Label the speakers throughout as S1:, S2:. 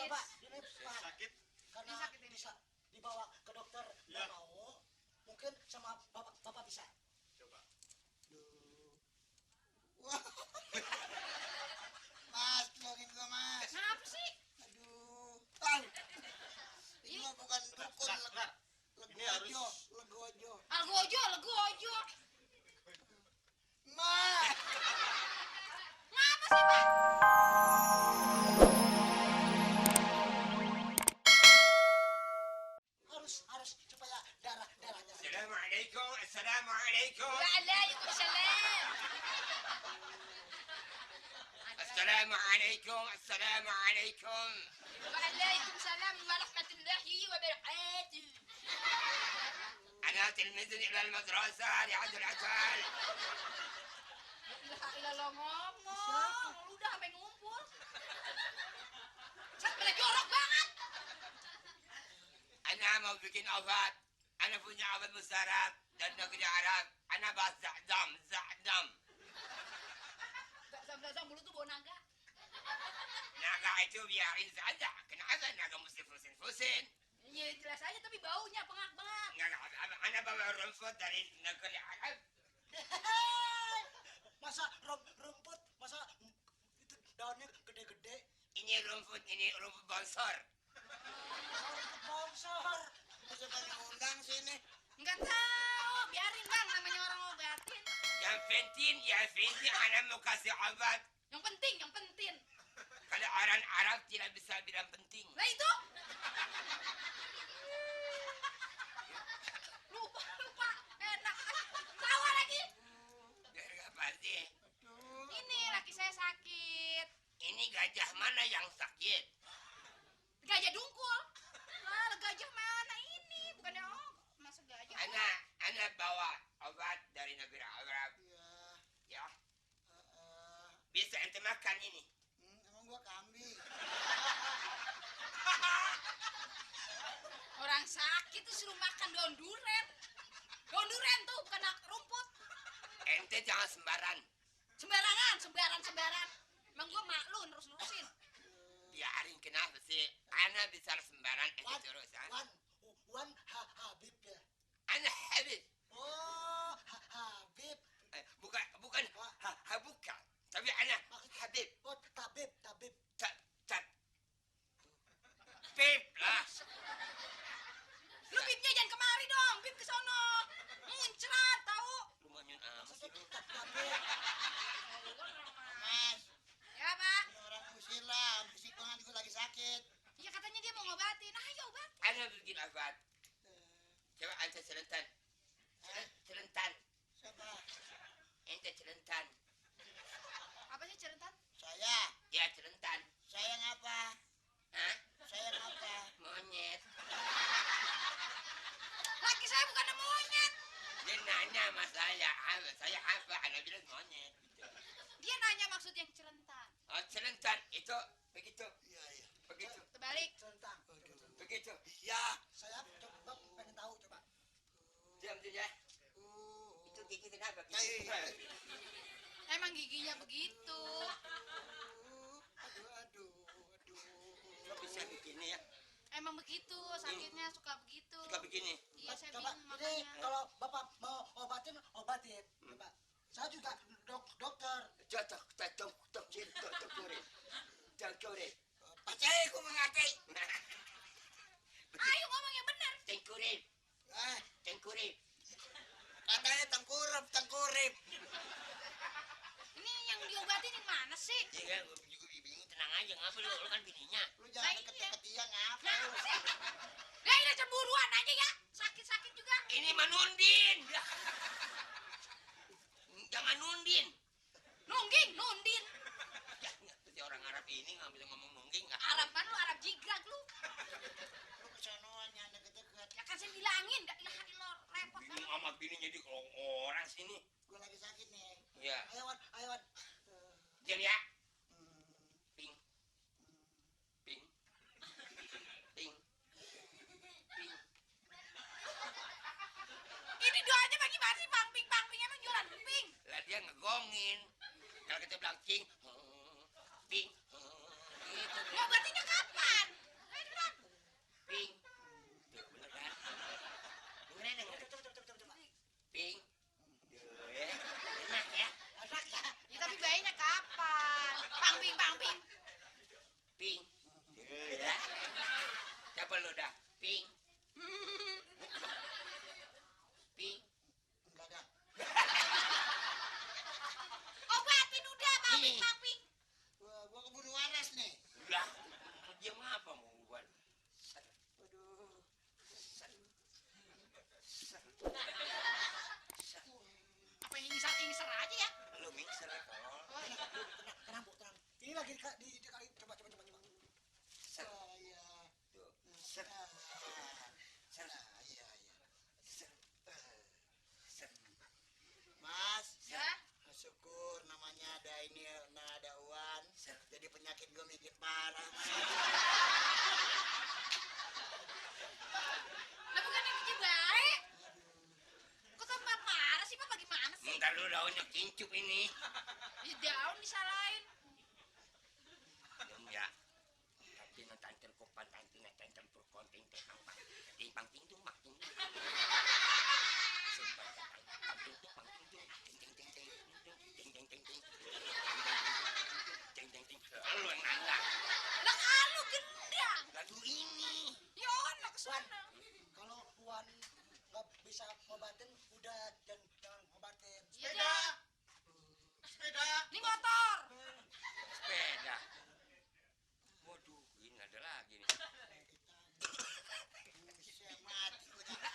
S1: Pak, ini Pak.
S2: Sakit.
S1: Karena bisa dibawa ke dokter nggak mau, mungkin sama bapak bisa.
S2: Coba.
S3: Wah. Mas, tolongin gua, Mas.
S4: Kenapa sih?
S3: Aduh. Ini mah bukan dukun, legojo.
S4: Legojo.
S3: Mas.
S4: Ngapa sih, Pak?
S1: Harus supaya darahnya.
S5: Assalamualaikum. Assalamualaikum.
S4: Waalaikumsalam.
S5: Assalamualaikum. Assalamualaikum.
S4: Waalaikumsalam warahmatullahi wabarakatuh.
S5: أنا تلميذ إلى المدرسة لعد العتال.
S4: La ilallah ngomong. Lu udah sampai ngumpul. Sampai jorok banget.
S5: أنا mau bikin obat. أنا punya obat musyarat dan negeri Arab. أنا bahas za'dam.
S4: Zam mulut tuh bau naga.
S5: Naga itu biarin saja. Kenapa naga mesti fusin?
S4: Ya jelas aja tapi baunya bengak-bengak.
S5: أنا bawa rumput dari negeri Arab.
S1: Masa rumput, masa itu daunnya gede-gede.
S5: Ini rumput bonsor.
S1: Bongsor.
S3: Masa banyak undang sini.
S4: Enggak tahu, biarin Bang namanya orang ngobatin.
S5: Yang penting أنا mau kasih obat.
S4: Yang penting.
S5: Kalau orang Arab tidak bisa bilang penting.
S4: Lah itu. Lupa. Enak. Tawa lagi.
S5: Biar gak pasti.
S4: Ini laki saya sakit.
S5: Ini gajah mana yang sakit?
S4: Gajah dungkul. Lah, gajah mana ini? Bukannya masa gajah.
S5: Ana bawa obat dari negeri Arab.
S3: Iya.
S5: Ya. Bisa ente makan ini.
S3: Emang gua kambing.
S4: Orang sakit tuh suruh makan daun duren. Daun duren tuh bukan rumput.
S5: Ente jangan
S4: Sembarangan. Emang gua maklum nerusin.
S5: biarin kenapa sih? Ana bisa sembarang ente
S1: Wan,
S5: terus.
S1: Wan Habib ya.
S5: Ana Habib.
S1: Oh, Habib.
S5: Bukan bukan. Tapi ana Habib.
S1: Oh, tabib.
S5: Tab. Bib lah.
S4: Lu bibnya jangan kemari dong, bib ke sono. Muncrat tahu.
S5: Lumayan amat sih.
S1: Tabib.
S3: Mas,
S4: Ya, Pak.
S3: ini orang usir lah. Berisik banget, gua lagi sakit.
S4: Ya katanya dia mau ngobatin. Ayo obat.
S5: Ana bikin obat. Coba ente selentan.
S3: Siapa?
S5: Ente selentan.
S4: Apa sih cerentan?
S3: Saya.
S5: Ya selentan.
S3: Saya ngapa?
S5: Hah?
S3: Saya ngapa?
S5: Monyet.
S4: Laki saya bukan monyet.
S5: Dia nanya sama saya apa? Ana bilang monyet.
S4: Dia nanya maksud yang cerentan.
S5: Oh, selentan itu begitu.
S3: Iya.
S5: Begitu.
S4: Terbalik.
S1: Centang.
S5: Begitu.
S3: Ya.
S1: Saya coba pengen tahu coba.
S5: Diam ya. Itu gigi kenapa?
S4: Emang giginya begitu.
S3: Aduh.
S5: Kok bisa begini ya?
S4: Emang begitu, sakitnya suka begitu.
S5: Suka begini.
S4: Iya, saya
S1: Coba
S4: bingung
S1: ini
S4: makanya.
S1: kalau Bapak mau obatin. Coba. Saya juga dokter.
S5: Cengkurit.
S3: Pacai gua mengatai.
S4: Ayo ngomong yang benar.
S5: Cengkurit. Cengkurit.
S3: Katanya tengkurip.
S4: Ini yang diobatin yang mana sih?
S5: Iya, gue juga bingung. Tenang aja, ngapa lu kan bininya?
S3: Lu jangan
S4: Nah,
S3: deket-deket dia, ngapa lu?
S4: Kenapa sih? Ya ini cemburuan aja ya. Sakit-sakit juga.
S5: Ini mah Nundin. Jangan Nundin.
S4: Nundin.
S5: Ya, si orang Arab ini nggak bisa ngomong nungging.
S4: Arab mana lu? Arab jigrag lu.
S3: Lu kesonoan jangan deket-deket.
S4: Ya kan saya bilangin, gak ilah repot
S5: Bini
S4: kan.
S5: sama bini jadi orang sini.
S3: Gua lagi sakit nih.
S5: Iya.
S1: Ayo Wan.
S5: Diam ya. Ping.
S4: Ini doanya bagi-bagi ping emang jualan ping.
S5: Lah dia ngegongin. Kalau kita bilang king, ping, gitu.
S4: Ngobatinya kapan?
S5: Kalau daunnya kincup ini.
S4: Ih, daun disalahin.
S5: Ya. Tapi nanti terkopan nanti campur konten tentang timpang pintu mak pintu. Lu yang nangga.
S4: Lah kalu gendang.
S5: Lagu ini.
S4: Ya anak kesana.
S1: Kalau Wan nggak bisa ngobatin, udah jangan ngobatin.
S4: Iya dah.
S3: Sepeda.
S4: Ini motor.
S5: Sepeda. Waduh, ini ada lagi nih.
S3: Bisa mati gua dah.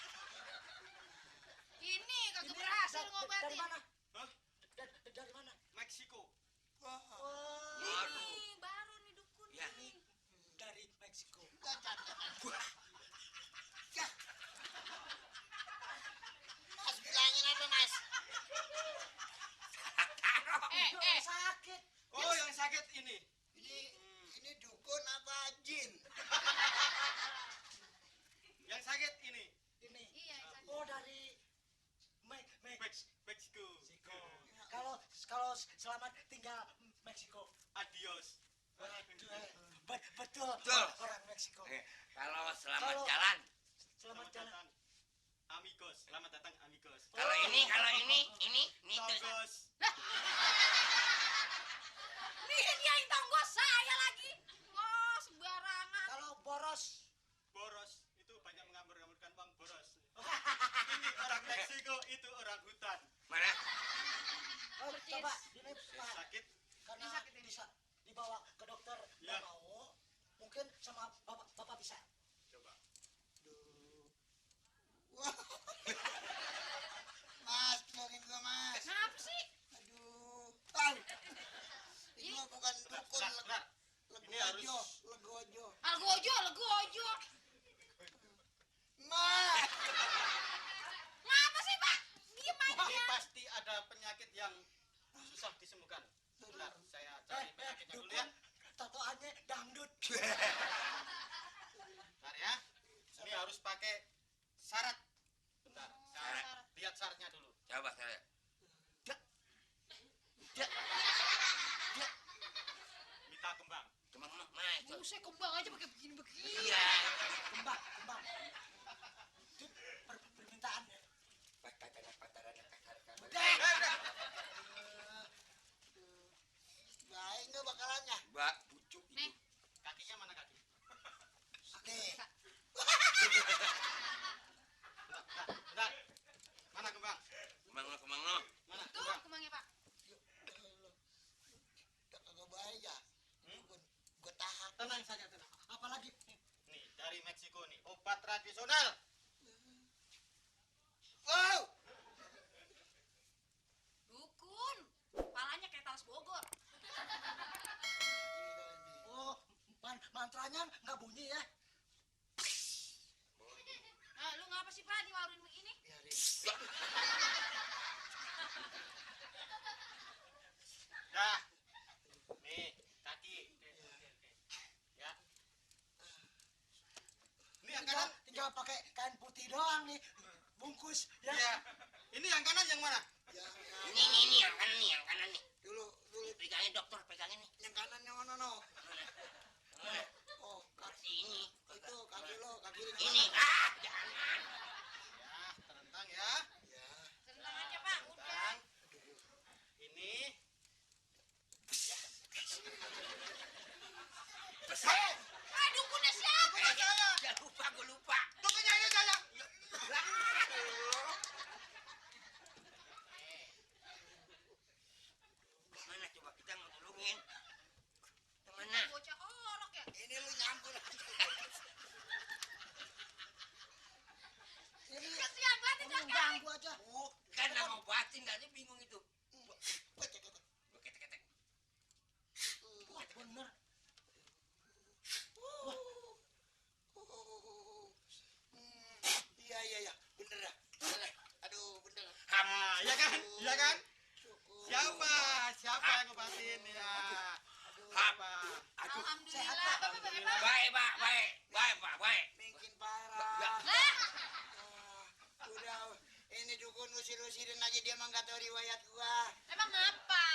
S4: Ini kagak berhasil
S1: Dari
S4: ngobatin.
S1: mana?
S2: Hah?
S1: Dari mana?
S2: Meksiko.
S1: Wah,
S4: Ini baru nih dukun
S5: Ya.
S4: nih.
S1: dari Meksiko.
S3: Mas bilangin apa mas?
S1: Sakit.
S2: Oh, yang sakit ini.
S3: Ini dukun apa jin?
S2: Yang sakit ini.
S1: Ini.
S4: Iya, sakit.
S1: Oh, dari
S2: Meksiko.
S1: Meksiko. Kalau selamat tinggal Meksiko.
S2: Adios.
S1: Betul.
S5: Betul.
S1: Orang Meksiko.
S5: Kalau selamat
S1: Kalau-
S5: jalan.
S1: Selamat jalan.
S2: datang. Amigos. Selamat datang amigos.
S5: Kalau ini tuh.
S2: Togos.
S4: Nih dia yang tonggos saya lagi. Oh, sembarangan.
S1: Kalau boros.
S2: Boros. Itu banyak mengambil-ngambilkan uang boros. Ini orang Meksiko, itu orang hutan.
S5: Mana?
S1: Oh, coba ini Pak,
S2: Sakit.
S1: karena
S4: Ini sakit ini.
S1: bisa dibawa ke dokter
S2: Ya.
S1: nggak mau, mungkin sama bapak bisa.
S2: Coba.
S3: Wah. Mas, tolongin gua mas.
S4: Kenapa sih?
S3: Aduh. Bang. Ini mah bukan dukun.
S2: Bentar. Ini harus-
S3: Lego aja.
S4: Legojo.
S3: Mas.
S4: Ngapa sih, Pak? Diem
S2: Ini
S4: aja.
S2: pasti ada penyakit yang susah disembuhkan. Bentar, saya cari penyakitnya dulu ya.
S1: Tatoannya dangdut.
S2: Bentar ya. Ini harus pakai syarat. Bentar,
S5: Syarat.
S2: lihat syaratnya dulu.
S5: Coba saya.
S2: Minta kembang.
S5: Cuma macet.
S4: Buset, kembang aja pakai begini-begini.
S5: Iya.
S1: Kembang. Itu permintaannya.
S3: Baik nggak bakalannya?
S5: Mbak pucuk
S4: Nih,
S5: itu.
S2: Kakinya mana kaki?
S3: Oke.
S2: Bentar. Mana kembang?
S5: Kemang lo.
S2: Mana
S4: tuh
S2: kembang?
S4: kembangnya, Pak.
S3: Udah kagak baik ya. Gua tahan.
S2: Tenang saja, tenang.
S1: Apalagi
S2: Nih, dari Meksiko nih, obat tradisional.
S3: Wow.
S4: Dukun. Palanya kayak talas Bogor.
S1: oh mantranya nggak bunyi ya.
S4: Lu ngapa sih, Pak, diwawarin begini?
S3: Biarin.
S2: Dah. Nih, kaki. Ya. Ini yang kanan.
S1: Tinggal pakai kain putih doang nih, bungkus ya.
S2: Ya. Ini yang kanan yang mana?
S3: Yang
S5: Ini yang kanan nih.
S3: dulu
S5: Pegangin dokter, pegangin nih.
S3: yang kanan yang mana no?
S5: Mana?
S3: Oh,
S5: Kasih ini.
S3: itu kaki lo, kaki lo.
S5: Ini. Jangan.
S2: Ya, terentang ya.
S3: Ya.
S4: Tenang aja, Pak. Udah.
S2: Terentang. Ini.
S4: Ah, dukunnya siapa?
S5: Jangan gue lupa.
S2: Tukunya ini saya.
S5: Mana coba kita ngulungin. Mana?
S4: Bocah orok ya.
S3: Ini lu nyampur.
S1: Ini
S4: Kasihan banget
S1: ini
S4: ini Kak.
S1: ganggu aja.
S5: Bukan nama obatin, tadi bingung itu.
S3: Baca kata.
S5: Gue ketek-ketek.
S1: Wah, bener.
S3: Iya. Bener dah. Bener. Aduh, bener.
S2: Nah, iya kan? Iya kan?
S3: Syukur.
S2: Siapa? Siapa yang ngobatin ya? Siapa?
S5: Aduh.
S4: Alhamdulillah, Bapak hebat.
S5: Baik, Pak. Baik, Pak. Baik.
S3: Makin parah.
S4: Lah,
S3: Udah. Ini dukun dukun usir-usirin aja dia mah nggak tahu riwayat gua.
S4: Emang apa?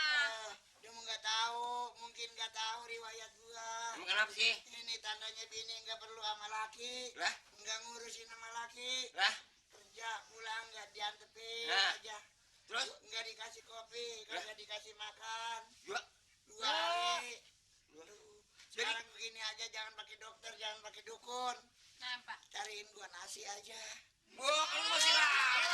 S3: Dia mah nggak tahu, mungkin nggak tahu riwayat gua.
S5: Emang kenapa sih?
S3: Ini tandanya bini nggak perlu sama laki,
S5: Lah?
S3: nggak ngurusin sama laki,
S5: Lah?
S3: kerja pulang nggak diantepin
S5: Nah.
S3: aja,
S5: Terus?
S3: nggak dikasih kopi,
S5: Lah?
S3: nggak dikasih makan,
S5: Dua.
S3: 2 hari.
S5: Aduh.
S3: Sekarang begini aja, jangan pakai dokter, jangan pakai dukun,
S4: Kenapa?
S3: cariin gua nasi aja.
S5: Wah, kamu masih lama.